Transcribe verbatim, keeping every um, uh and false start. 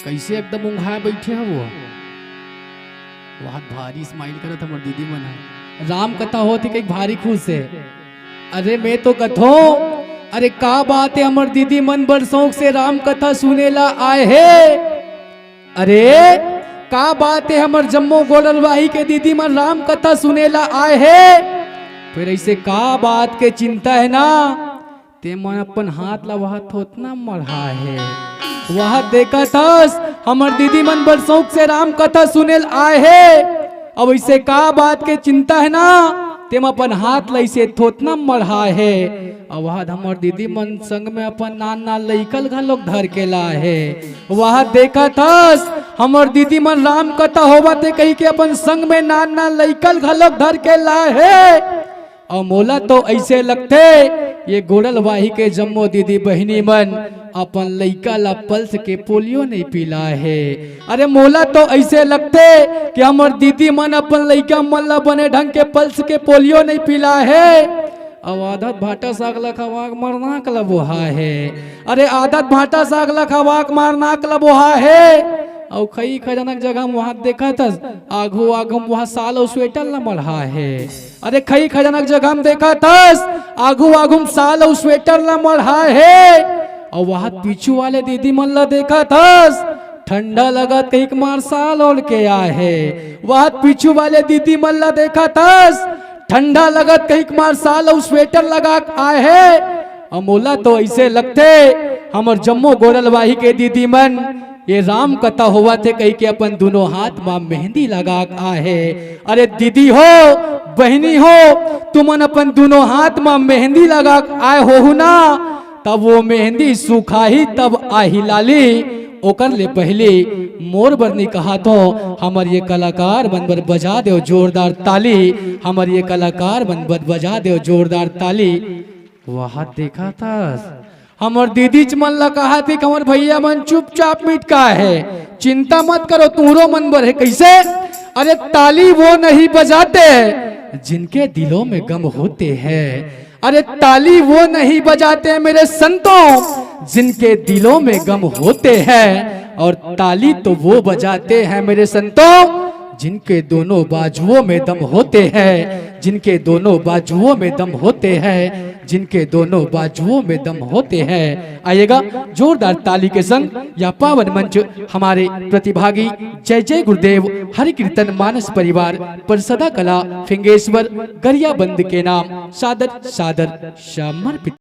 कइसे एकदम उंघाय बइठे हव वो? वहां भारी smile करत हमर दीदी मन ह। राम कथा होत हे कहिके भारी खुश हे। अरे मैं तो कथो, अरे का बात हे, हमर दीदी मन बड़ शौक से राम कथा सुने ला आए हे। अरे का बात हे, हमर जम्मो गोड़लवाही के दीदी मन राम कथा सुने ला आए हे। फेर अइसे का बात के चिंता हे ना, ते मन अपन हाथ ला वहां थोथना मढ़ा हे। वहां देखत हस, हमर दीदी मन बड़ शौक से राम कथा सुने ल आए हे। अब अइसे का बात के चिंता हे ना, ते मन अपन हाथ ला अइसे थोथना मढ़ा हे। अब वहां हमर दीदी मन संग में अपन नान नान लइका ल घलोक धर के लाए हे। वहां देखत हस, हमर दीदी मन राम कथा होवत हे कहिके अपन संग में नान नान लइका ल घलोक धर के लाए हे। अउ मोला तो अइसे लगथे, ये गोड़लवाही के जम्मो दीदी बहिनी मन अपन लइका ला पल्स के पोलियो नइ पिलाए हे। अरे मोला तो अइसे लगथे कि हमर दीदी मन अपन लइका मन ला बने ढंग के पल्स के पोलियो नइ पिलाए हे। अउ आदत भाटा साग ला खवा के मार नाक ला बोहा हे। अरे आदत भाटा साग ला खवा के मार नाक ला बोहा हे। अउ खई खजनक जगह म वहां देखत हस, आघू आघू म वहां साल अउ स्वेटर ला मढ़ा हे। अरे खई खजनक जगह म देखत हस, आघू आघू म साल अउ स्वेटर ला मढ़ा हे। अउ वहां पीछू वाले दीदी मन ला देखत हस, ठंडा लगत कहिके मार साल ओढ़ के आए हे। वहां पीछू वाले दीदी मन ला देखत हस, ठंडा लगत कहिके मार साल अउ स्वेटर लगा के आए हे। अउ मोला तो अइसे लगथे, हमर जम्मो गोड़लवाही के दीदी मन ये राम कथा होवत हे कहिके अपन दूनों हाथ म मेहंदी लगा के आए हे। अरे दीदी हो, बहिनी हो, तुमन अपन दूनों हाथ म मेहंदी लगा के आए होहू ना, तब वो मेहंदी सुखाही तब आही लाली। ओकर ले पहिली मोर बर नइ कहत हों, हमर ये कलाकार मन बर बजा देव जोरदार ताली, हमर ये कलाकार मन बर बजा देव जोरदार ताली। वहां देखत हस, हमर दीदीच मन ला कहत हे कि हमर भइया मन चुपचाप मिटका हे, चिंता मत करो, तुंहरो मन बर हे। कइसे? अरे ताली वो नहीं बजाते जिनके दिलों में गम होते हैं। अरे ताली वो नहीं बजाते मेरे संतों, जिनके दिलों में गम होते हैं। और ताली तो वो बजाते हैं मेरे संतों, जिनके दोनों बाजुओं में दम होते हैं, जिनके दोनों बाजुओं में दम होते हैं, जिनके दोनों बाजुओं में दम होते हैं। आइएगा, जोरदार ताली के संग यह पावन मंच हमारे प्रतिभागी जय जय गुरुदेव हरि कीर्तन मानस परिवार परसदा कला फिंगेश्वर गरियाबंद के नाम सादर सादर समर्पित।